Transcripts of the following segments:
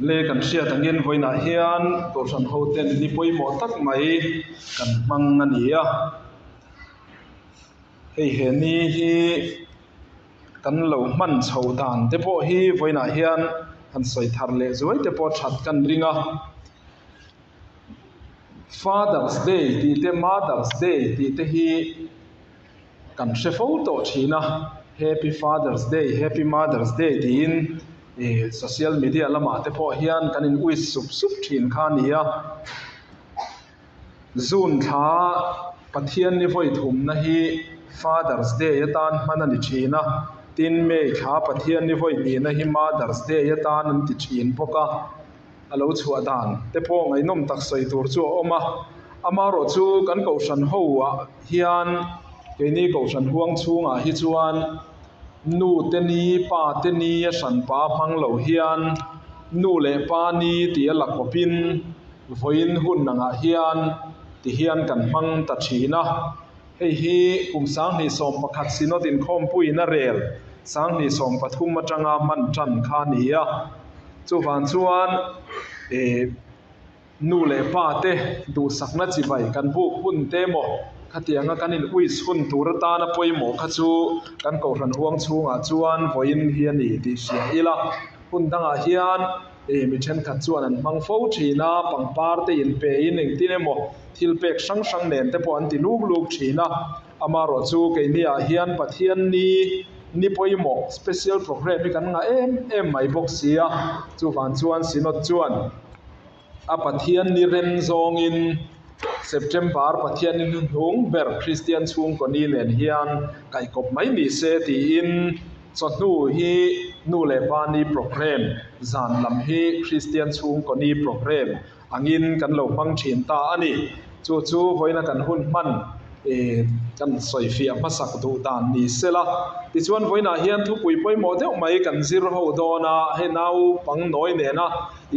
Le kan hriat angin vawiinah hian Kohhran hoten ni pawimawh tak mai kan hmang a ni a. Hei he ni hi kan lo hman chho dan te pawh hi vawiinah hian han sawi thar leh zuai te pawh that kan ring a. Father's Day tih te Mother's Day tih te hi kan hre fo tawh thin a, Happy Father's Day, Happy Mother's Day tiin ih social media lamah te pawh hian kan in wish sup sup thin kha a ni a. June thla Pathian ni vawi thumna hi Father's Day atan hman a ni thin a, tin May thla Pathian ni vawi hnihna hi Mother's Day atan an ti thin bawk a. A lo chhuah dan te pawh ngaihnawm tak sawi tur chu a awm a, amaherawh chu kan kohhran ho ah hian keini kohhran huang chhungah hi chuan nu te ni pa te ni a hran pa hmang lo hian nu leh pa ni tih a la kawpin vawiin hun angah hian ti hian kan hmang ta thin a. Hei hi kum 2011 Synod inkhawmpuiin a rel 2013 atanga hman tan kha a ni a. Chuvang chuan ih nu leh pa te duhsakna chibai kan buk hun te emaw khatianga kan in wish hun tur atana pawimawh kha chu kan kohhran huang chhungah chuan vawiin hi a ni tih hria ila. Hun dangah hian ih mi thenkhat chuan an hmang fo thin a, pangpar te inpein engtin emaw thil pek hrang hrang nen te pawh an ti luk luk thin a. Amaherawh chu keiniah hian Pathian ni ni pawimawh special programme hi kan ngah em em mai bawk si a, chuvang chuan Synod chuan a Pathian ni rem zawngin September Pathian ni hnuhnung ber Kristian chhungkaw ni nen hian kaihkawp mai ni se tiin chawhnu hi nu leh pa ni programme zan lam hi Kristian chhungkaw ni programme angin kan lo hmang thin ta a ni. Chu chu vawiina kan hun hman ih kan sawifiah hmasak duh dan ni se la. Tichuan vawiinah hian thupui pawimawh deuh mai kan zir ho dawn a, hei naupang nawi nena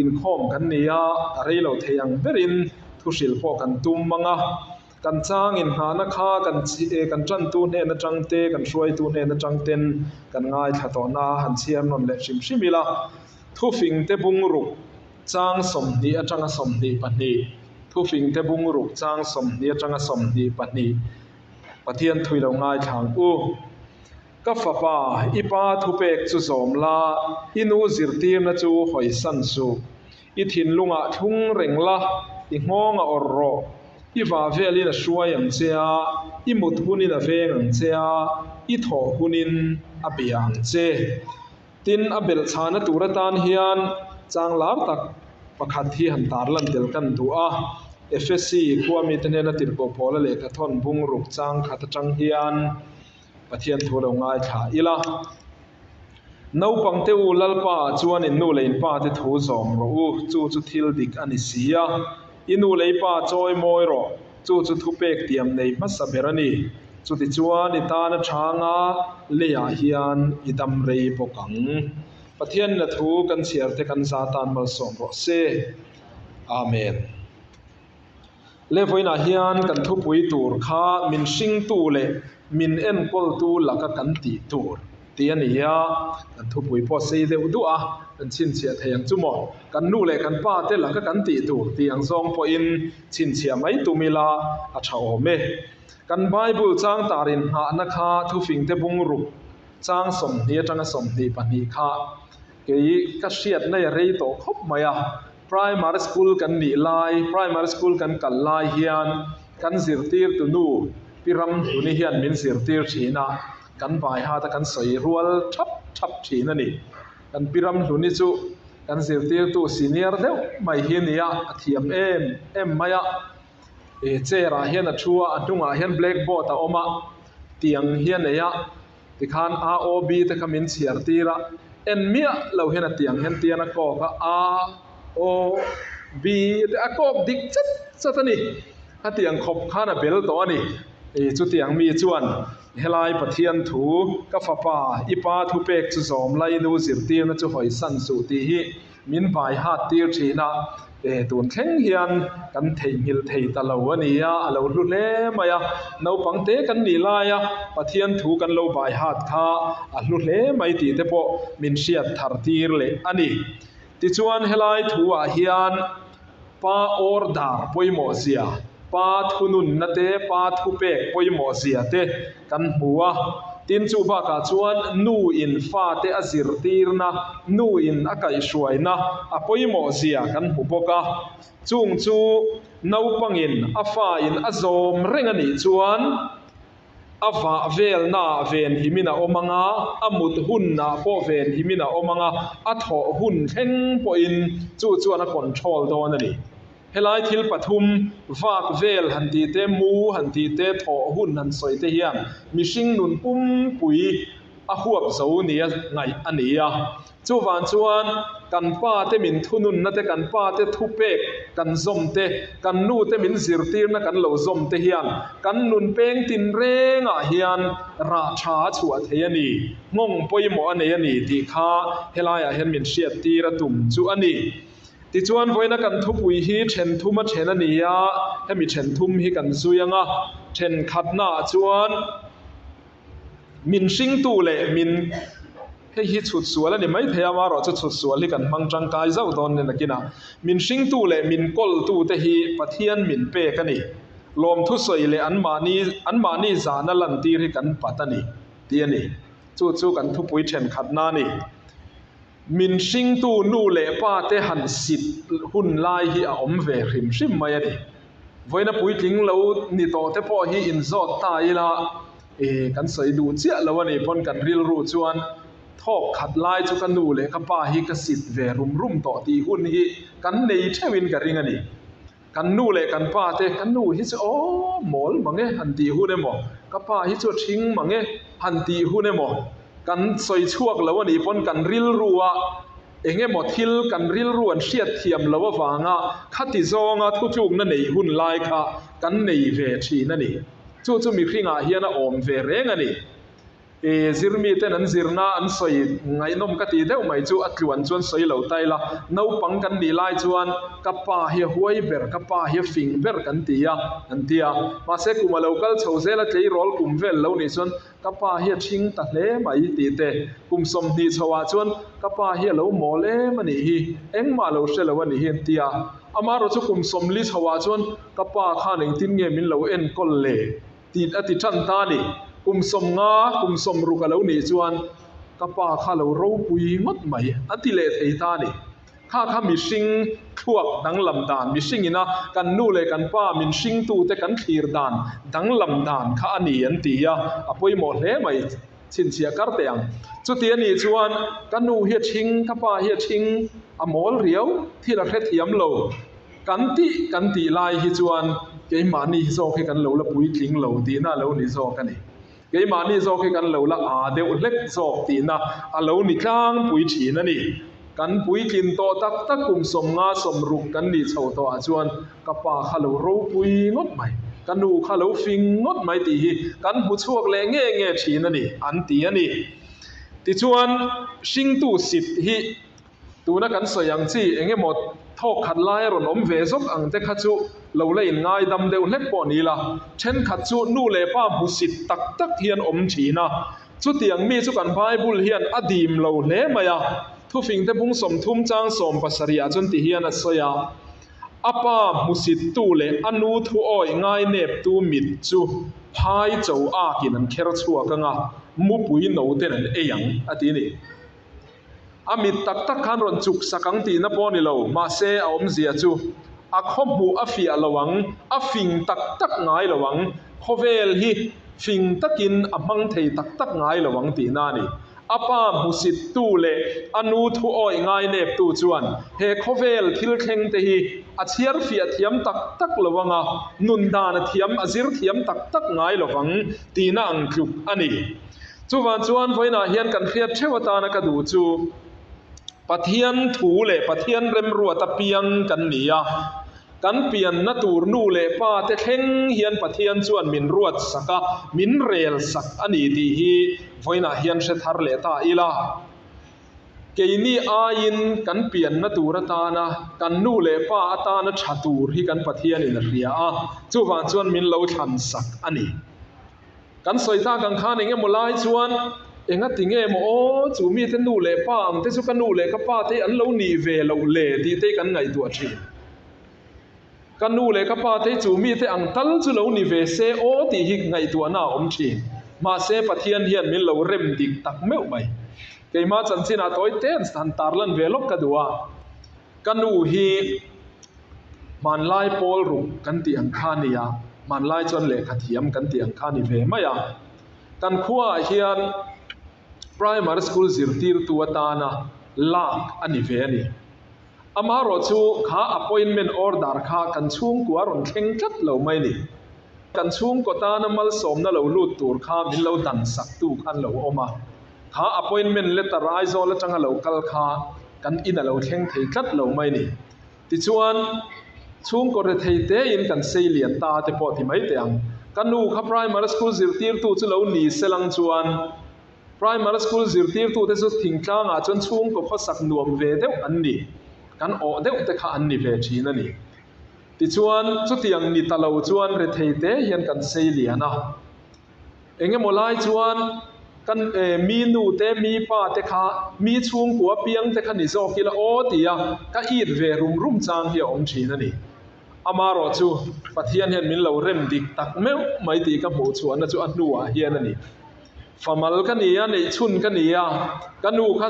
inkhawm kan ni a, a rei lo thei ang berin thuhrilh pawh kan tum mang a. Kan chang inhnahna kha kan kan tantu hnen atang te, kan hruaitu hnen atang ten kan ngaithla tawhna a han chhiar nawn leh hrim hrim ila. Thufing te bungruk Chang 20 atanga 22, Thufingte bungruk chang 20 atanga 22, Pathian thui lo ngaithlang u. Ka fapa, i pa thupek chu zawm la, i nu zirtirna chu hawisan suh. I thinlungah thlung reng la, i nghawng a awrh rawh. I vah velin a hruai ang che a, i mut hunin a veng ang che a, i thawh hunin a bia ang che. Tin, a belhchhahna tur atan hian chang lar tak pakhat hi han tarlan tel kan duh a. Efesi khua mite hnena tirhkoh Paula lehkha thawn bungruk chang khat atang hian Pathian thu lo ngaithla ila. Naupangte u Lalpa ah chuan in nu leh in pa te thu zawm rawh u, chu chu thil dik a ni si a. I nu leh i pa chawi mawi rawh, chu chu thupek tiam nei hmasa ber a ni. Chutichuan i tana chhanga leiah hian i dam rei bawk ang. Pathian na thu kan chhiar te kan za tan malsawm rawh se. Amen. Le vawiinah hian kan thupui tur kha min hringtu leh min enkawltu laka kan tih tur tih a ni a, kan thupui pawh sei deuh duah a, kan chhinchhiah thei ang chu maw? Kan nu leh kan pa te laka kan tih tur tih ang zawng pawhin chhinchhiah mai tum ila a tha awm e. Kan Bible chang tar inngahna kha thufingte bungruk chang 20 atanga 22 kha kei ka hriat nei a rei tawh khawp mai a. Primary school kan nih lai, primary school kan kal lai hian kan zirtirtu nu Pi Ramhluni hian min zirtir thin a, kan vai hat a kan sawi rual thap thap thin a ni. Kan Pi Ramhluni chu kan zirtirtu senior deuh mai hi a ni a, a thiam em em mai a. Ih chair ah hian a thu a, a hnungah hian blackboard a awm a, tiang hi a nei a, tikhan a o b te kha min chhiar tir a, en miah lo hian a tiang hian tian a kawk a, a o b te a kawk dik chat chat a ni, a tiang khawp khan a bel tawh a ni, ih chutiang mi chuan helai Pathian thu ka fapa i pa thupek chu zawm lai nu zirtirna chu hawisan suh tih hi Min vai hat tir thin a, e tun thleng hian kan theihnghilh thei ta lo a ni a, a lo hlu hle mai a, naupang te kan nih lai a, Pathian thu kan lo vai hat kha a hlu hle mai tih te pawh min hriat thar tir leh a ni. Tichuan helai thu-ah hian Pa order pawimawh zia, Pa thununna te, Pa thupek pawimawh zia te kan hmu a. Tin chu bakah chuan nu in fate a zirtirna, nu in a kaihhruaina a pawimawh zia kan hmu bawk a. Chung chu naupangin a fa in a zawm reng a nih chuan a vah velnaah ven himin a awm ang a, a mut hunah pawh ven himin a awm ang a, a thawh hun thleng pawhin chu chuan a control dawn a ni. Helai thil pathum, vak vel han tih te, mu han tih te, thawh hun han sawi te hian mihring nun pumpui a huap zo nia ngaih a ni a. Chuvang chuan kan pa te min thununna te, kan pa te thupek kan zawm te, kan nu te min zirtirna kan lo zawm te hian kan nun peng tinrengah hian rah tha a chhuah thei a ni, nghawng pawimawh a nei a ni tih kha helaiah hian min hriattir a tum chu a ni. Tichuan vawiina kan thupui hi then thum a then a ni a, hemi then thum hi kan zui ang a, thenkhatnaah chuan, Min hringtu leh min hei hi chhut sual a ni mai thei a, amaherawh chu chhut sual hi kan hmang tangkai zauh dawn nen nakinah min hringtu leh min kawltu te hi Pathian min pek a ni. Lawmthu sawi leh anmahni anmahni zahna lantir hi kan pat a ni tih a ni. Chu chu kan thupui thenkhatna a ni. Min hringtu nu leh pa te han sit hun lai hi a awm ve hrim hrim mai a ni. Vawiina puitling lo ni tawh te pawh hi inzawt ta ila, e, kan sawi duh chiah lo a nih pawn kan rilru chuan thawk khat lai chu ka nu leh ka pa hi ka sit ve rum rum tawh tih hun hi kan nei theuhin ka ring a ni. Kan nu leh kan pa te, ka nu hi chu aw mawl mang e han tih hun emaw, ka pa hi chu a ṭhing mang e han tih hun emaw, kan sawi chhuak lo a nih pawn kan rilrua Eng emaw thil kan rilru an hriat thiam loh avanga khati zawnga thutlukna nei hun lai kha kan nei ve thin a ni. Chu chu mihringah hian a awm ve reng a ni. I zirmiten an zirna an sawi ngaihnawm ka tih deuh mai chu a tluan chuan sawi lo ta ila, naupang kan nih lai chuan ka pa hi a huai ber, ka pa hi a fing ber kan ti a, an ti a. Mahse kum a lo kal chho zel a, tleirawl kum vel lo nih chuan Ka pa hi a ṭhing ta hle mai tih te, kum 20 chhoah chuan ka pa hi a lo mawl em a nih hi, engmah lo hre lo a nih hi an ti a. Amaherawh chu kum 40 chhoah chuan ka pa khan engtin nge min lo enkawl le tih a ti ṭan ta a ni. Kum 50, kum 60 a lo nih chuan ka pa kha a lo ropui ngawt mai a ti leh thei ta a ni. Kha kha mihring thluak danglam dan, mihring ina kan nu leh kan pa min hringtute kan thlir dan danglam dan kha a ni an ti a, a pawimawh hle mai chhinchhiah kar teh ang. Chuti a nih chuan ka nu hi a ṭhing, ka pa hi a ṭhing, a mawl riau, thil a hrethiam lo kan tih kan tih lai hi chuan keimahni zawk hi kan lo la puitling lo tihna a lo ni zawk a ni. Keimahni zawk hi kan lo la aa deuh hlek zawk tihna a lo ni tlangpui thin a ni. Kan puitlin tawh tak tak kum 50 60 kan nih chho tawhah chuan ka pa kha lo ropui ngawt mai, ka nu kha lo fing ngawt mai tih hi kan hmu chhuak leh nge nge thin a ni an ti a ni. Tichuan hringtu sit hi Tuna kan sawi ang chi eng emaw thawk khat lai a rawn awm ve zawk ang te kha chu lo la inngaidam deuh hlek pawh ni la, thenkhat chu nu leh pa hmusit tak tak hian awm thin a. Chutiang mi chu kan Bible hian a dim lo hle mai a, thufingte bung 30 chang 70 ah chuan ti hian a sawi a, A pa hmusittu leh a nu thuawi ngaineptu mit chu phai cho akin an kher chhuak ang a, mupui noten an ei ang, a ti a ni. A mit tak tak khan rawn chuk sak ang tihna pawh a ni lo, mahse a awmzia chu a khaw hmuh a fiah lo ang, a fing tak tak ngai lo ang, khawvel hi fing takin a hmang thei tak tak ngai lo ang tihna a ni. A pa hmusittu leh a nu thu awih ngaineptu chuan he khawvel thil thleng te hi a chhiar fiah thiam tak tak lo ang a, nun dan a thiam a zir thiam tak tak ngai lo vang tihna ang tluk a ni. Chuvang chuan vawiinah hian kan hriat theuh atana ka duh chu Pathian thu leh Pathian remruata piang kan ni a, kan pianna tur nu leh pa te thleng hian Pathian chuan min ruat sak a, min rel sak a ni tih hi vawiinah hian hre thar leh ta ila. Keini aiin kan pianna tur atana kan nu leh pa atana tha tur hi kan Pathianin a hria a, chuvang chuan min lo thlan sak a ni. Kan sawi tak ang khan eng emaw lai chuan Enga ti nge maw aw, chu mite nu leh pa ang te chu ka nu leh ka pa te an lo nih ve loh le tih te kan ngaihtuah thin. Ka nu leh ka pa te chu mite ang tal chu lo ni ve se aw tih hi ngaihtuahna a awm thin. Mahse Pathian hian min lo rem dik tak meuh mai. Keimah chanchinah tawi te han tarlan ve lawk ka duh a. Ka nu hi hmanlai pawl ruk kan tih ang kha a ni a, hmanlai chuan lehkha thiam kan tih ang kha a ni ve mai a. Kan khuaah hian primary school zirtirtu atana lak a ni ve a ni. Amaherawhchu kha appointment order kha kan chhungkua rawn thleng tlat lo mai a ni. Kan chhungkaw tana malsawmna lo lut tur kha min lo dan saktu kha an lo awm a. Kha appointment letter Aizawl atanga lo kal kha kan in a lo thleng thei tlat lo mai a ni. Tichuan, chhungkaw rethei tein kan sei lian ta te pawh ti mai teh ang. Ka nu kha primary school zirtirtu chu lo ni se lang chuan primary school zirtirtute chu thingtlangah chuan chhungkaw khawsak nuam ve deuh an ni, kan awh deuh te kha an ni ve thin a ni. Tichuan, chutiang ni ta lo chuan rethei te hian kan sei lian a. Eng emaw lai chuan kan mi nu te, mi pa te kha, mi chhungkua piang te kha ni zawk ila aw tia ka it ve rum rum chang hi a awm thin a ni. Amaherawh chu Pathian hian min lo rem dik tak meuh mai tih ka hmuh chhuahna chu a hnuah hian a ni. Famal ka ni a, neihchhun ka ni a, ka nu kha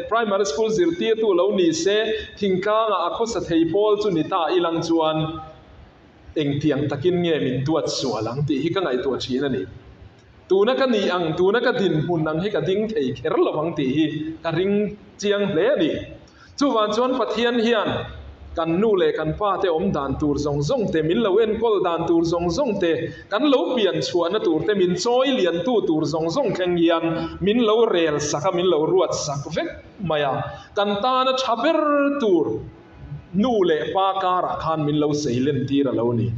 primary school zirtirtu lo ni se, thingtlangah a khawsa thei pawl chu ni ta ilang chuan, Engtiang takin nge min duat sual ang tih hi ka ngaihtuah thin a ni. Tuna ka nih ang, tuna ka dinhmun ang hi ka ding thei kher lo ang tih hi ka ring chiang hle a ni. Chuvang chuan Pathian hian kan nu leh kan pa te awm dan tur zawng zawng te, min lo enkawl dan tur zawng zawng te, kan lo pian chhuahna tur te, min chawi liantu tur zawng zawng thleng hian min lo rel sak a, min lo ruat sak vek mai a. Kan tana tha ber tur Nu leh pa karah khan min lo sei len tir a lo ni.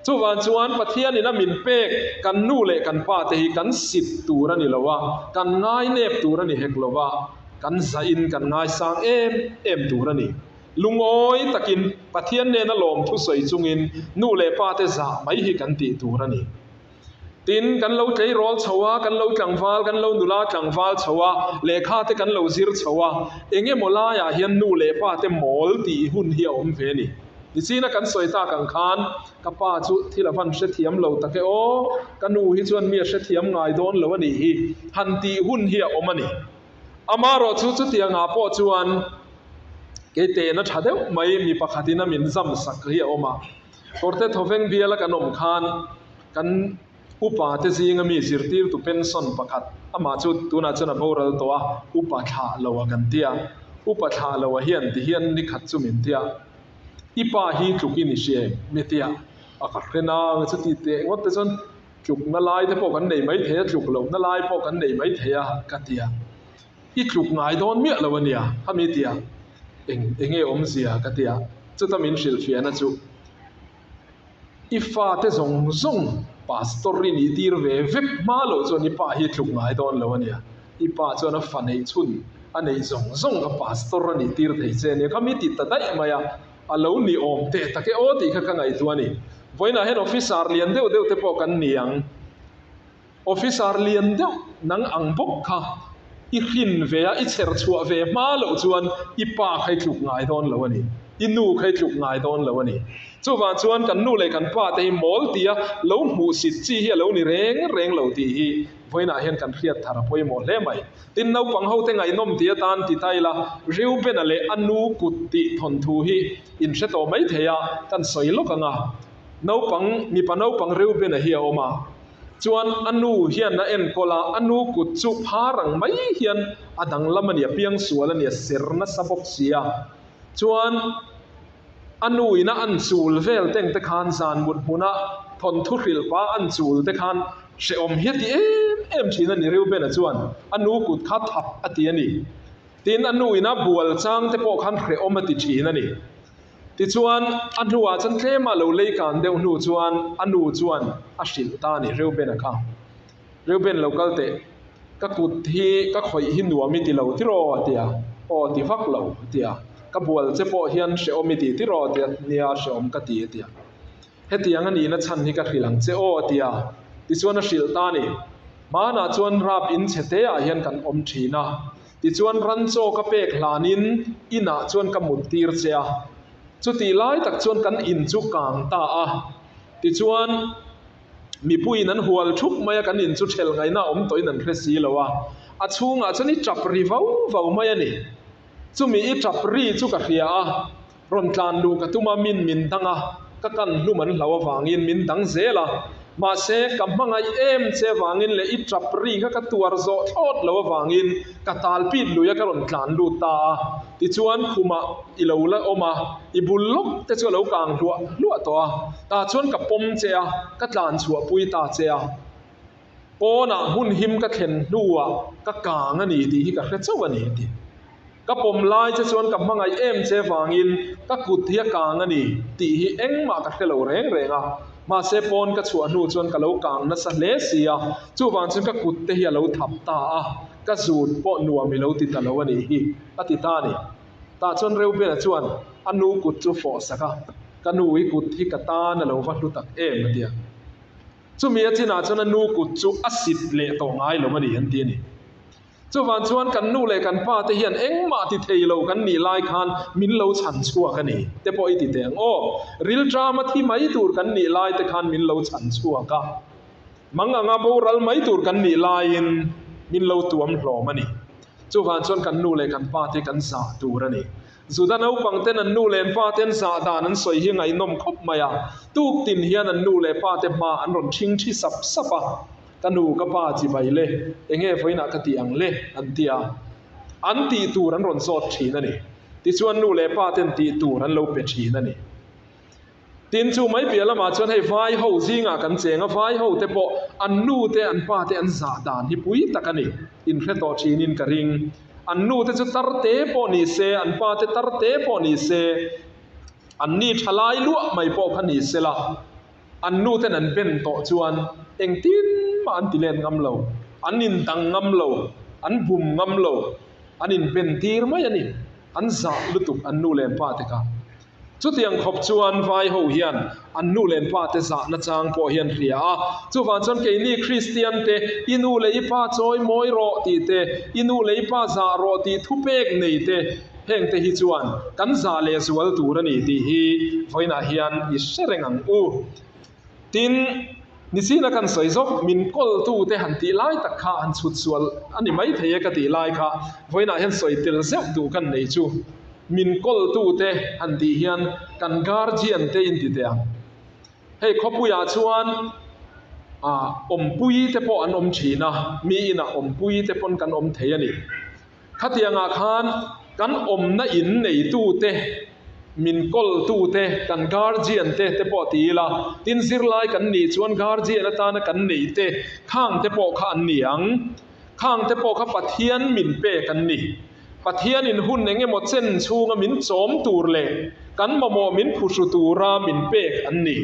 Chuvang chuan Pathianin a min pek kan nu leh kan pa te hi kan sit tur a ni lo a, kan ngainep tur a ni hek lo va, kan zahin kan ngaisang em em tur a ni. Lungawi takin Pathian nena lawm thusawi chungin nu leh pa te zah mai hi kan tih tur a ni. Tin, kan lo tleirawl chho a, kan lo tlangval, kan lo nula tlangval chho a, lehkha te kan lo zir chho a, eng emaw laiah hian nu leh pa te mawl tih hun hi a awm ve a ni. Nichina kan sawi tak ang khan, ka pa chu thil a van hrethiam lo tak e aw, ka nu hi chuan mi a hrethiam ngai dawn lo a nih hi, han tih hun hi a awm a ni. Amaherawhchu chutiangah pawh chuan kei tehna tha deuh mai mi pakhatin a min zam sak hi a awm a. Kawrte thawveng biala kan awm khan kan upa te zinga mi zirtirtu pension pakhat, amah chu tunah chuan a boral tawh a, upa thlah lo a kan ti a. Upa thlah lo a hian ti hian ni khat chu min ti a, I pa hi tlukin i hria em? Mi ti a, a ka hre nang chuti teh ngawt te chuan tlukna lai te pawh kan nei mai thei a, tluk lohna lai pawh kan nei mai thei a ka ti a. I tluk ngai dawn miah lo a nia, khami ti a, eng enge awmzia ka ti a, chuta min hrilhfiahna chu i fate zawng zawng pastor i nih tir ve vek hma loh chuan i pa hi tluk ngai dawn lo a nia, i pa chuan a fa neih chhun a neih zawng zawng kha pastor a nih tir thei che a nia, khami ti ta daih mai a, a lo ni awm teh tak e aw tih kha ka ngaihtuah a ni. Vawiinah hian officer lian deuh deuh te pawh kan ni ang. Officer lian deuh nang ang bawk kha i hrin ve a, i chher chhuah ve hma loh chuan i pa kha i tluk ngai dawn lo a ni, i nu kha i tluk ngai dawn lo a ni. Chuvang chuan kan nu leh kan pa te hi mawl tia lo hmuhsit chi hi a lo ni reng reng lo tih hi vawiinah hian kan hriat thar a pawimawh hle mai. Tin, naupang ho te ngaihnawm ti atan ti ta ila, Reuben-a leh a nu kut tih thawnthu hi in hre tawh mai thei a, kan sawi lawk ang a. Naupang, mipa naupang Reuben-a hi a awm a. Chuan a nu hian a enkawl a, a nu kut chu phar ang mai hian a danglam a ni, a piangsual a ni, a ser nasa bawk si a. Chuan a nu ina an chul vel teng te khan zan mut hmuna thawnthu hrilh pah an chul te khan hrehawm hi a ti em em thin a ni, Reuben-a chuan a nu kut kha thap a ti a ni. Tin, a nu ina bual chang te pawh khan hrehawm a ti thin a ni. Tichuan, a hnuah chuan tlema lo lei kan deuh hnu chuan a nu chuan a hrilh ta a ni, Reuben-a kha. Reuben lo kal teh, ka kut hi ka khawih hi nuam i ti lo tiraw? a ti a. Aw ti vak lo, a ti a. Ka bual che pawh hian hrehawm i ti tiraw? a ti a. Nia, hrehawm ka ti, a ti a. Hetiang a nihna chhan hi ka hrilh ang che aw, a ti a. Tichuan a hrilh ta a ni. Hmanah chuan rap in chhe te ah hian kan awm thin a. Tichuan ran chaw ka pek hlanin inah chuan ka mut tir che a. Chutih lai tak chuan kan in chu kang ta a. Tichuan mipuiin an hual thup mai a, kan in chu thelh ngaihna a awm tawhin an hre si lo a. A chhungah chuan i tap ri vau vau mai a ni. Chumi i tap ri chu ka hria a. Rawn tlan luh ka tum a, min min dang a, ka kan hlum an hlau avangin min dang zel a. Mahse, ka hmangaih em che avangin leh i tap ri kha ka tuar zawh thlawt lo avangin ka tal pit lui a ka rawn tlan lut ta a. Tichuan, khumah i lo la awm a, i bul lawk te chu a lo kang hluah hluah tawh a. Tah chuan ka pawm che a, ka tlan chhuahpui ta che a. Pawnah hmun him ka thlen hnuah ka kang a ni tih hi ka hre chauh a ni a ti. Ka pawm lai che chuan ka hmangaih em che vangin ka kut hi a kang a ni tih hi engmah ka hre lo reng reng a. Mahse pawn ka chhuah hnu chuan ka lo kang nasa hle si a, chuvang chuan ka kut te hi a lo thap ta a, ka zut pawh nuam i lo ti ta lo a nih hi a ti ta a ni. Tah chuan Reubena chuan a nu kut chu fawh sak a, Ka nu i kut hi ka tan a lo va hlu tak em a ti a. Chumi a chinah chuan a nu kut chu a sit leh tawh ngai lo a ni an ti a ni. Chuvang chuan kan nu leh kan pa te hian engmah ti thei lo kan nih lai khan min lo chhan chhuak a ni te pawh i ti teh ang aw. Rilṭama thi mai tur kan nih lai te khan min lo chhan chhuak a. Mang anga boral mai tur kan nih laiin min lo tuam hlawm a ni. Chuvang chuan kan nu leh kan pa te kan zah tur a ni. Juda naupang ten an nu leh an pa te an zah dan an sawi hi ngaihnawm khawp mai a. Tuk tin hian an nu leh pa te hma an rawn ṭhing ṭhi sap sap a. Ka nu, ka pa chibai le, enge vawiinah ka tih ang le? an ti a. An tih tur an rawn zawt ṭhin a ni. Tichuan nu leh pa ten tih tur an lo pe ṭhin a ni. Tin, chu mai piah lamah chuan hei vai ho zingah kan cheng a, vai ho te pawh an nu te an pa te an zah dan hi pui tak a ni. Inhre tawh thinin ka ring. An nu te chu tar te pawh ni se, an pa te tar te pawh ni se, an ni tha lai luah mai pawh kha ni se la, an nu ten an ben tawh chuan engtin mah an ti let ngam lo, an indang ngam lo, an bum ngam lo, an inben tir mai a ni. An zah lutuk an nu leh an pa te kha. Chutiang khawp chuan vai ho hian an nu leh pa te zahna chang pawh hian hria a. Chuvang chuan keini Kristian te i nu leh i pa chawi mawi rawh tih te, i nu leh i pa zah rawh tih thupek nei te heng te hi chuan kan zah leh zual tur a ni tih hi vawiinah hian i hre reng ang u. Tin, nicina kan sawi zawk, min kawltute han tih lai tak kha han chhut sual a ni maithei e ka tih lai kha vawiinah hian sawi tel zeuh duh kan nei chu. Min kawltute han tih hian kan guardian te in ti teh ang. Hei khawpuiah chuan ah awmpui te pawh an awm thin a, mi inah awmpui te pawn kan awm thei a ni. Khatiangah khan kan awmna in neitute, min kawltute, kan guardian te te pawh ti ila, tin zirlai kan nih chuan guardian atana kan neite khang te pawh kha an ni ang. Khang te pawh kha Pathian min pek an ni. Pathianin hun eng emaw chen chhunga min chawm tur leh kan mamawh min phuhru tura min pek an ni.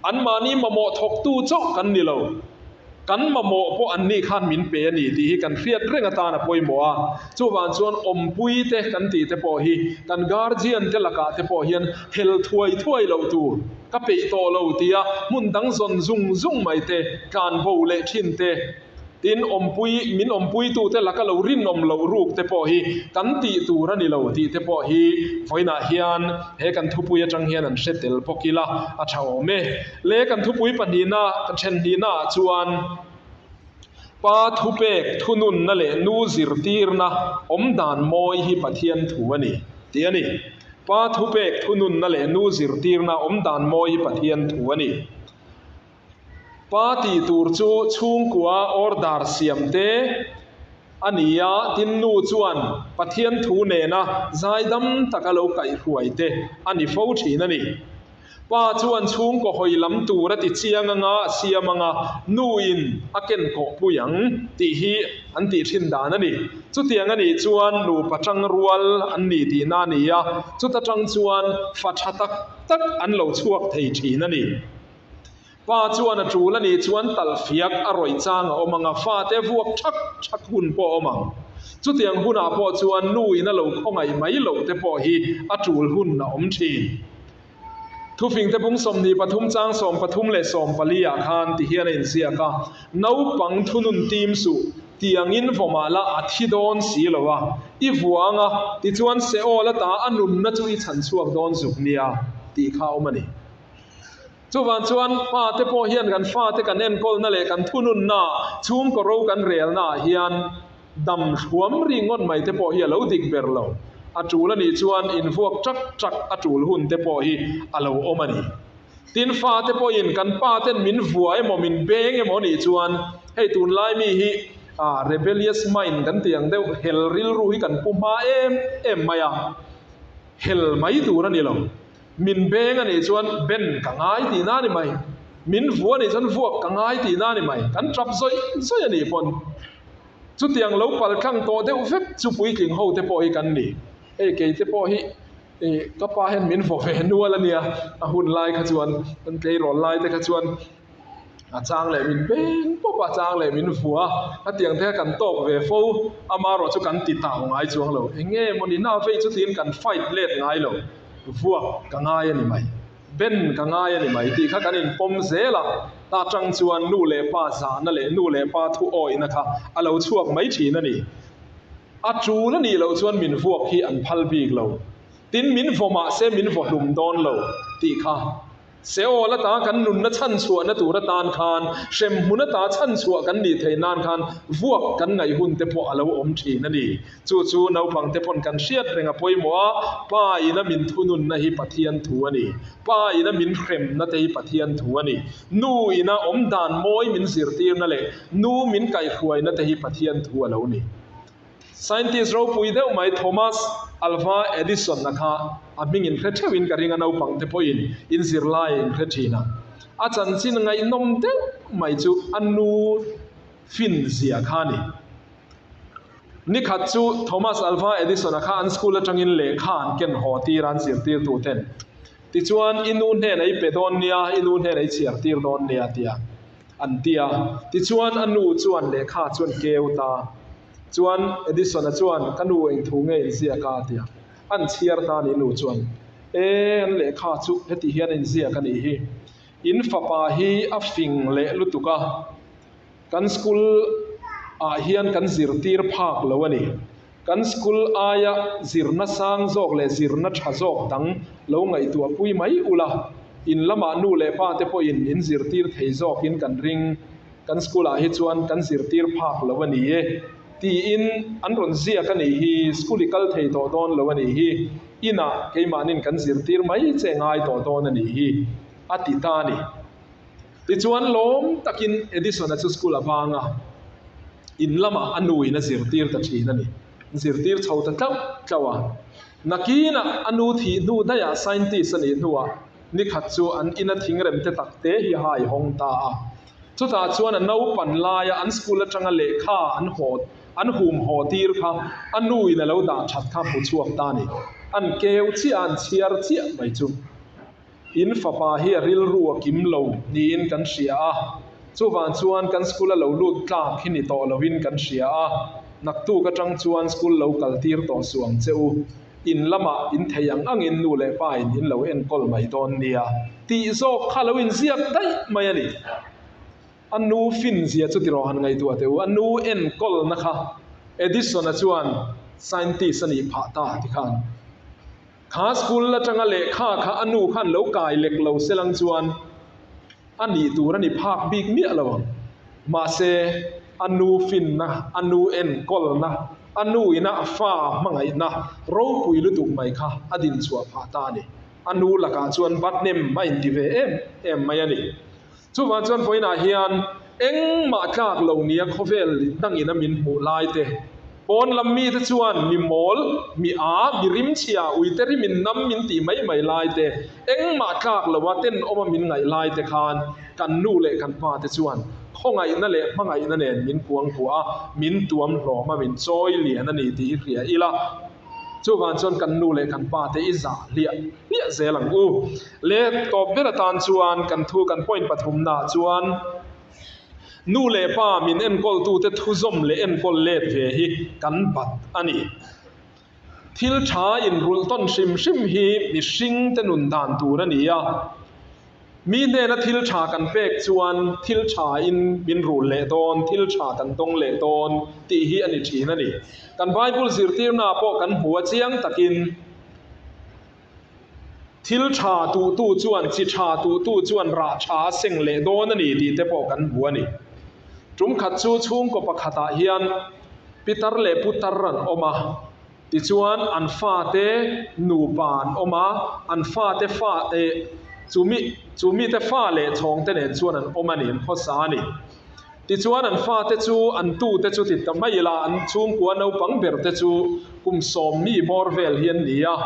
Anmahni mamawh thawktu chauh kan ni lo. Kan mamawh pawh anni khan min pe a ni tih hi kan hriat reng atan a pawimawh a. Chuvang chuan awmpui te kan tih te pawh hi kan guardian te lakah te pawh hian hel thuai thuai loh tur, ka peih tawh lo tia hmun dang zawn zung zung mai te, tlanbo leh thin te, Tin, awmpui, min awmpuitute laka lo rinawm loh ruk te pawh hi kan tih tur a ni lo tih te pawh hi vawiinah hian he kan thupui atang hian an hre tel bawk ila a tha awm e. Le kan thupui pahnihna, kan then hnihna ah chuan Pa thupek thununna leh nu zirtirna awmdan mawi hi Pathian thu a ni tih a ni. Pa thupek thununna leh nu zirtirna awmdan mawi hi Pathian thu a ni. Pa tih tur chu chhungkua order siam te a ni a, tin nu chuan Pathian thu nena zaidam taka lo kaihhruai te a ni fo thin a ni. Pa chuan chhungkaw hawi lam tur a ti chiang anga a siam anga nu in a ken kawhpui ang tih hi an tih thin dan a ni. Chutiang a nih chuan nupa tangrual an ni tihna a ni a, chuta tang chuan fa tha tak tak an lo chhuak thei thin a ni. Pa chuan a tul a nih chuan talhfiak a rawih chang a awm ang a, fate vuak thak thak hun pawh a awm ang. Chutiang hunah pawh chuan nu in a lo khawngaih mai loh te pawh hi a tul hun a awm thin. Thufingte bung 23 chang 13 leh 14 ah khan ti hian a inziak a, Naupang thunun tim suh, tiangin vaw mah la a thi dawn si lo a, i vuang a, tichuan Seol ata a nunna chu i chhan chhuak dawn zuk nia, tih kha a awm a ni. Chuvang chuan pa te pawh hian kan fate kan enkawlna leh kan thununna, chhungkaw ro kan relna ah hian dam hruam ri ngawt mai te pawh hi a lo dik ber lo. A tul a nih chuan invuak ṭak ṭak a tul hun te pawh hi a lo awm a ni. Tin, fate pawhin kan pa ten min vua emaw min beng emaw nih chuan hei tunlai mi hi rebellious mind kan tih ang deuh hel rilru hi kan pu hma em em mai a, hel mai tur a ni lo. Min beng a nih chuan ben ka ngai tihna a ni mai. Min vua a nih chuan vuak ka ngai tihna a ni mai. Kan tap zawih zawih a nih pawn chutiang lo pal tlang tawh deuh vek chu puitling ho te pawh hi kan ni. Hei kei te pawh hi ih ka pa hian min vaw ve nual a nia, a hun lai kha chuan kan tleirawl lai te kha chuan A chang leh min beng pawp a, a chang leh min vua a, hetiang te kha kan tawk ve fo, amaherawh chu kan ti tau ngai chuang lo. Eng nge maw ni na vei chutiin kan fight let ngai lo, vuak ka ngai a ni mai, ben ka ngai a ni mai tih kha kan inpawm zel a, ta tang chuan nu leh pa zahna leh nu leh pa thu awihna kha a lo chhuak mai thin a ni. A tul a nih loh chuan min vuak hi an phal bik lo, tin min vaw mah se min vaw hlum dawn lo tih kha. Seol ata kan nunna chhanchhuahna tur atan khan, hremhmun ata chhanchhuah kan nih theih nan khan vuak kan ngaih hun te pawh a lo awm thin a ni. Chu chu naupang te pawn kan hriat reng a pawimawh a, Pa ina min thununna hi Pathian thu a ni. Pa ina min hremna te hi Pathian thu a ni. Nu ina awm dan mawi min zirtirna leh nu min kaihhruaina te hi Pathian thu a lo ni. Scientist ropui deuh mai Thomas Alva Edison-a kha a hming in hre theuhin ka ring a, naupang te pawhin in zirlai in hre thin a. A chanchin ngaihnawm deuh mai chu a nu fin zia kha a ni. Nikhat chu Thomas Alva Edison-a kha an school atangin lehkha an ken haw tir a, an zirtirtu ten. Tichuan, I nu hnenah i pe dawn nia, i nu hnenah i chhiar tir dawn nia tia an ti a. Tichuan, a nu chuan lehkha chuan keu ta. Chuan Edison-a chuan, Ka nu eng thu nge inziak a? a ti a. An chhiar ta a ni nu chuan, E, an lehkha chu heti hian a inziak a nih hi. In fapa hi a fing leh lutuk a, kan school ah hian kan zirtir phak lo a ni. Kan school aia zirna sang zawk leh zirna tha zawk dang lo ngaihtuah pui mai ula, in lamah nu leh pa te pawhin in zirtir thei zawkin kan ring. Kan school ah hi chuan kan zirtir phak lo a ni e tiin an rawn ziak a nih hi, school i kal thei tawh dawn lo a nih hi, inah keimahnin kan zirtir mai che ngai tawh dawn a nih hi a ti ta a ni. Tichuan lawm takin Edison-a chu school a vang a, in lamah a nuin a zirtir ta thin a ni. Zirtir chho ta tlauh tlauh a. Nakinah a nu thih hnu daihah scientist a nih hnuah Nikhat chu an ina thingrem te tak te hi a hai hawng ta a. Chutah chuan a naupan laia an school atanga lehkha an haw an hum haw tir kha a nu in a lo dah that kha hmu chhuak ta a ni. An keu chiah a, an chhiar chiah mai chu. In fapa hi a rilru a kim lo niin kan hria a. Chuvang chuan kan school a lo lut tlak hi ni tawh loin kan hria a. Naktuk atang chuan school lo kal tir tawh suh ang che u. In lamah in thei ang angin nu leh pa in in lo enkawl mai dawn nia tih zawk kha lo inziak daih mai a ni. A nu fin zia chu tiraw han ngaihtuah teh u, a nu enkawlna kha Edison-a chuan scientist a nih phah ta ti khan kha school atanga lehkha kha a nu khan lo kai lek lo selang chuan A nih tur a ni phak bik miah lo ang. Mahse, a nu finna, a nu enkawlna, a nu ina a fa hmangaihna ropui lutuk mai kha a din chhuah phah ta a ni. A nu lakah chuan bat nem a inti ve em em mai a ni. Chuvang chuan vawiinah hian engmah tlak lo nia khawvel dangin a min hmuh lai te, Pawn lam mite chuan mi mawl, mi a, mi rimchhia, uite rimin nam min tih mai mai lai te, engmah tlak loa tenawma min ngaih lai te khan kan nu leh kan pa te chuan khawngaihna leh hmangaihna nen min kuangkuah a, min tuam hlawm a, min chawi lian a ni tih hi hria ila. Chuvang chuan kan nu leh kan pa te i zah hliah hliah zel ang u. Le tawp ber atan chuan kan thu kan point pathumnaah chuan, Nu leh pa min enkawltute thuzawm leh enkawl let ve hi kan bat a ni. Thil tha inrulh tawn hrim hrim hi mihringte nun dan tur a ni a. Mi hnena thil tha kan pek chuan thil tha in min rul leh dawn, thil tha kan dawng leh dawn tih hi a ni thin a ni. Kan Bible zirtirnaah pawh kan hmu a chiang takin thil tha tuhtu chuan chi tha tuhtu chuan rah tha a seng leh dawn a ni tih te pawh kan hmu a ni. Tum khat chu chhungkaw pakhatah hian pitar leh putar an awm a. Tichuan, an fate nupa an awm a, an fate fa eh chu mi chu mite fa leh chhawngte nen chuan an awm a ni, an khawsa a ni. Tichuan, an fate chu an tute chu ti ta mai ila, an chhungkua naupang berte chu kum sawmmi bawr vel hi an ni a,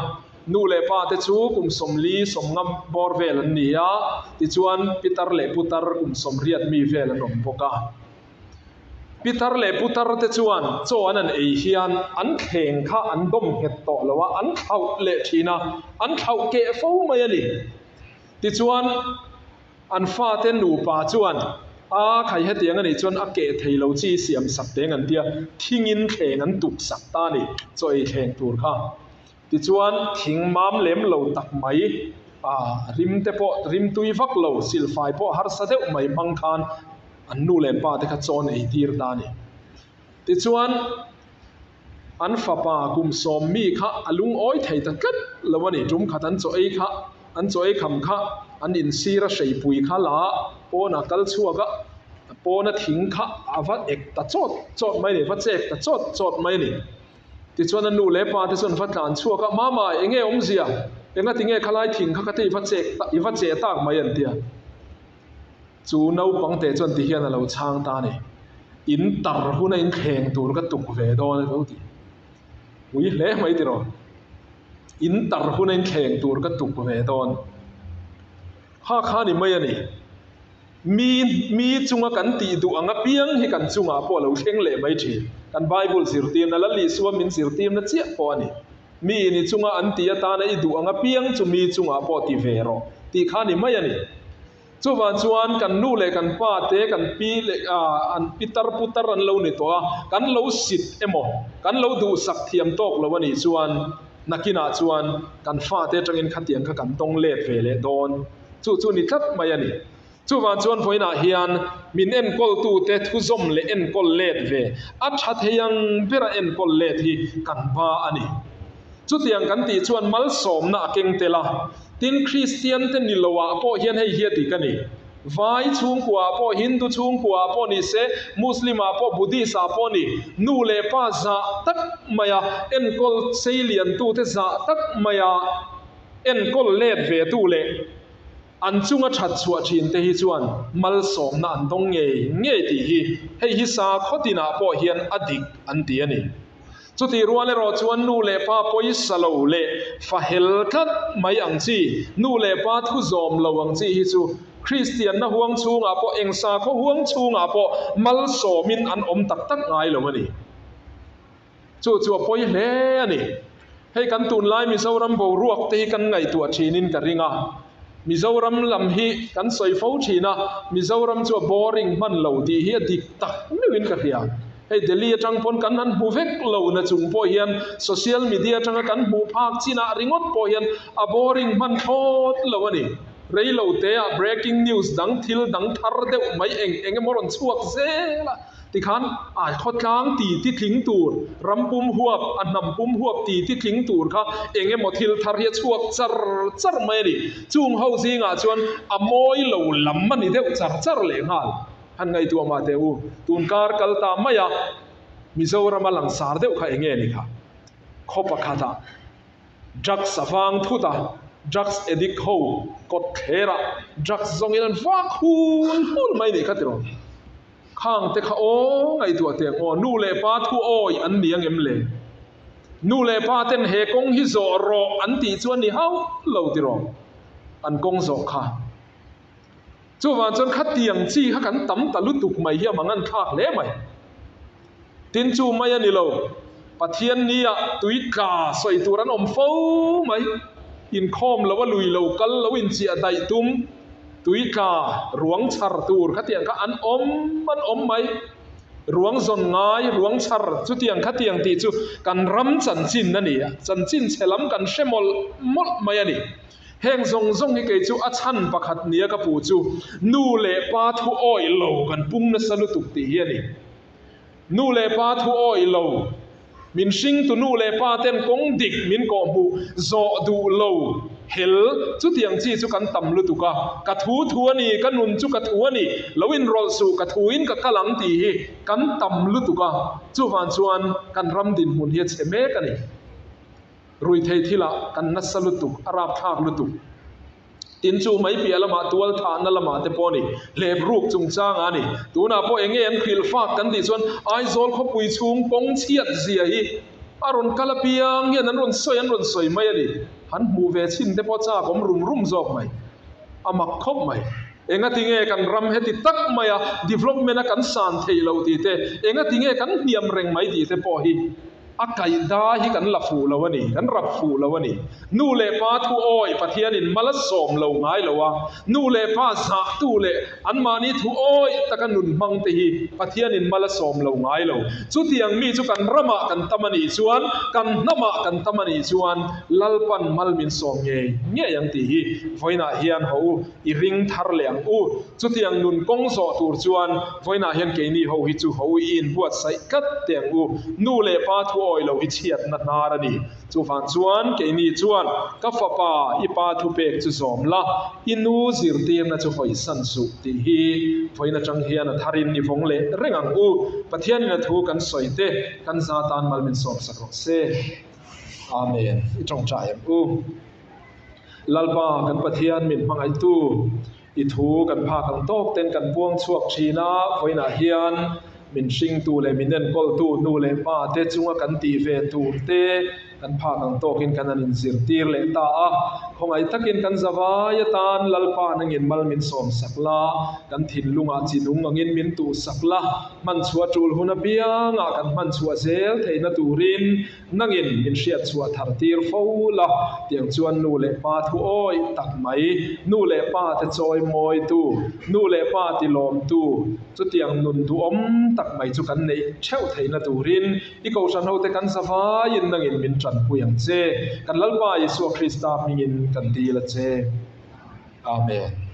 nu leh pate chu kum 40, 50 bawr vel an ni a, tichuan pitar leh putar kum 80 mi vel an awm bawk a. Pitar leh putar te chuan chaw an han ei hian an thleng kha an dawm nghet tawh lo a, an thlauh leh thin a, an thlauh keh fo mai a ni. Tichuan, an fate nupa chuan, A khai hetiang a nih chuan a keh thei lo chi siam sak teng an tia, thingin thleng an tuk sak ta a ni, chaw ei thleng tur kha. Tichuan, thing mam lem lo tak mai, a rim te pawh rim tui vak lo, silfai pawh harsa deuh mai hmang khan an nu leh pa te kha chawn ei tir ta a ni. Tichuan, an fapa kum sawm mi kha a lungawi thei ta tlat lo a ni. Tum khat an chaw ei kha, an chaw ei kham kha, an insir a hreipui kha la a, pawnah kal chhuak a, pawna thing kha a va ek ta chawt chawt mai a ni, va chek ta chawt chawt mai a ni. Tichuan a nu leh pa te chuan va tlan chhuak a, Mama, eng nge awmzia? Engati nge khalai thing kha ka te i va chek i va che tak mai an ti a. Chu naupang teh chuan ti hian a lo chhang ta a ni. In tar huna in thleng tur ka tuk ve dawn a lo ti. Ui hle mai tiraw. In tar huna in thleng tur ka tuk ve dawn. Kha kha ni mai a ni. Mi mi chunga kan tih duh ang apiang hi kan chungah pawh a lo thleng leh mai thin. Kan Bible zirtirna, Lal Isua min zirtirna chiah pawh a ni. Mi in i chunga an tih atana i duh ang apiang chu mi chungah pawh ti ve rawh tih kha ni mai a ni. Chuvang chuan kan nu leh kan pa te, kan pi leh an pitar putar an lo ni tawh a, kan lo sit emaw, kan lo duhsak thiam tawk lo a nih chuan nakinah chuan kan fate atangin khatiang kha kan tawng let ve leh dawn. Chu chu ni tlat mai a ni. Chuvang chuan vawiinah hian min enkawltute thuzawm leh enkawl let ve a tha thei ang bera enkawl let hi kan ba a ni. Chutiang kan tih chuan malsawmna a keng tel a, tin Kristiante ni loah pawh hian hei hi a dik a ni. Vai chhungkuaah pawh, Hindu chhungkuaah pawh ni se, Muslim-ah pawh, Buddhist-ah pawh ni, nu leh pa zah tak maia enkawl seiliantute zah tak maia enkawl let ve tu leh an chunga that chhuah thin te hi chuan malsawmna an dawng ngei ngei tih hi hei hi sakhaw tinah pawh hian a dik an ti a ni. Chutih rual erawh chuan nu leh pa pawisa lo leh fa hel tlat mai ang chi, nu leh pa thu zawm lo ang chi hi chu Kristianna huang chhungah pawh eng sakhaw huang chhungah pawh malsawmin an awm tak tak ngai lo a ni. Chu chu a pawi hle a ni. Hei kan tunlai Mizoram boruak te hi kan ngaihtuah thinin ka ring a. Mizoram lam hi kan sawi fo thin a, Mizoram chu a boring hman lo tih hi a dik tak meuhin ka hria. Hei Delhi atang pawn kan han hmu vek lo na chung pawh hian social media atanga kan hmuh phak chinah ringawt pawh hian a boring hman thlawt lo a ni. Reilo teah breaking news dang thil dang thar deuh mai eng eng emaw rawn chhuak zel a. Tikhan a khawtlang ti ti tling tur, ram pum huap, a hnam pum huap ti ti tling tur kha eng emaw thil thar hi a chhuak char char mai a ni. Chung ho zingah chuan a mawi lo lam a ni deuh char char leh nghal. Han ngaihtuah mah teh u, tun kar kal ta mai a, Mizorama langsar deuh kha eng nge ni kha? Khaw pakhatah drugs a vang thut a, drugs addict ho kawt thlerah drugs zawngin an vak hul hul mai nih kha tiraw? Khang te kha aw ngaihtuah teh ang aw, nu leh pa thu awi an ni ang em le? Nu leh pa ten he kawng hi zawh rawh an tih chu a ni hauh lo tiraw? An kawng zawh kha. Chuvang chuan khatiang chi kha kan tam ta lutuk mai hi a mangan thlak hle mai. Tin chu mai a ni lo, Pathian nia tui tla sawi tur an awm fo mai. Inkhawm lo a lui lo kal lo inchiah daih tum, tui tla ruang chhar tur khatiang kha an awm an awm mai. Ruang zawn ngai, ruang chhar, chutiang khatiang tih chu kan ram chanchin a ni a, chanchin chhe lam kan hre mawlh mawlh mai a ni. Heng zawng zawng hi kei chu a chhan pakhat nia ka puh chu nu leh pa thu awih lo kan pung nasa lutuk tih hi a ni. Nu leh pa thu awih lo, min hringtu nu leh pa ten kawng dik min kawhhmuh zawh duh lo hel chutiang chi chu kan tam lutuk a, ka thu thu a ni, ka nun chu ka thu a ni, lo inrawlh suh, ka thuin ka kal ang tih hi kan tam lutuk a, chuvang chuan kan ram dinhmun hi a chhe mek a ni. Ruithei thilah kan nasa lutuk, a rapthlak lutuk. Tin chu mai piah lamah tual thahna lamah te pawh a ni, hlep ruk chungchangah a ni. Tunah pawh eng nge an hrilh fak kan tih chuan Aizawl khawpui chhung kawng chhiat zia hi a rawn kal apiang hian an rawn sawi an rawn sawi mai a ni. Han hmuh ve chhin te pawh chak awm rum rum zawk mai. A mak khawp mai. Engati nge kan ram heti tak maia development a kan san theih loh tih te, engati nge kan hniam reng mai tih te pawh hi A kaihda hi kan la fuh lo a ni, kan rap fuh lo a ni. Nu leh pa thu awi Pathianin mal a sawm lo ngai lo a, nu leh pa zahtu leh anmahni thu awi taka nun hmang te hi Pathianin mal a sawm lo ngai lo. Chutiang mi chu kan ramah kan tam a nih chuan, kan hnamah kan tam a nih chuan Lalpan mal min sawm ngei ngei ang tih hi vawiinah hian haw u. I ring thar leh ang u. Chutiang nun kawng zawh tur chuan vawiinah hian keini ho hi chu ho i inbuatsaih tlat teh ang u. Nu leh pa thu awi lo hi chhiatna hnar a ni. Chuvang chuan keini chuan ka fapa i pa thupek chu zawm la, i nu zirtirna chu hawisan suh tih hi vawiin atang hian a tharin i vawng leh reng ang u. Pathianin a thu kan sawi te kan za tan mal min sawmsak rawh se. Amen. I tawngtai ang u. Lalpa kan Pathian min hmangaihtu i thu kan phak ang tawk ten kan puang chhuak thin a, vawiinah hian min hringtu leh min enkawltu nu leh pa te chunga kan tih ve tur te kan phak ang tawkin kan han inzirtir leh ta a. Khawngaih takin kan zavai atan Lalpa nangin mal min sawmsak la, kan thinlungah chi nung angin min tuhsak la, hmanchhuah tul hun apiangah kan hmanchhuah zel theihna turin Nangin min hriat chhuah thar tir fo la, tiang chuan nu leh pa thu awih tak mai, nu leh pa te chawi mawitu, nu leh pa ti lawmtu, chutiang nun duhawm tak mai chu kan neih theuh theihna turin i kohhran hote kan zavaiin nangin min tanpui ang che. Kan Lalpa Isua Krista hmingin kan dil a che. Amen.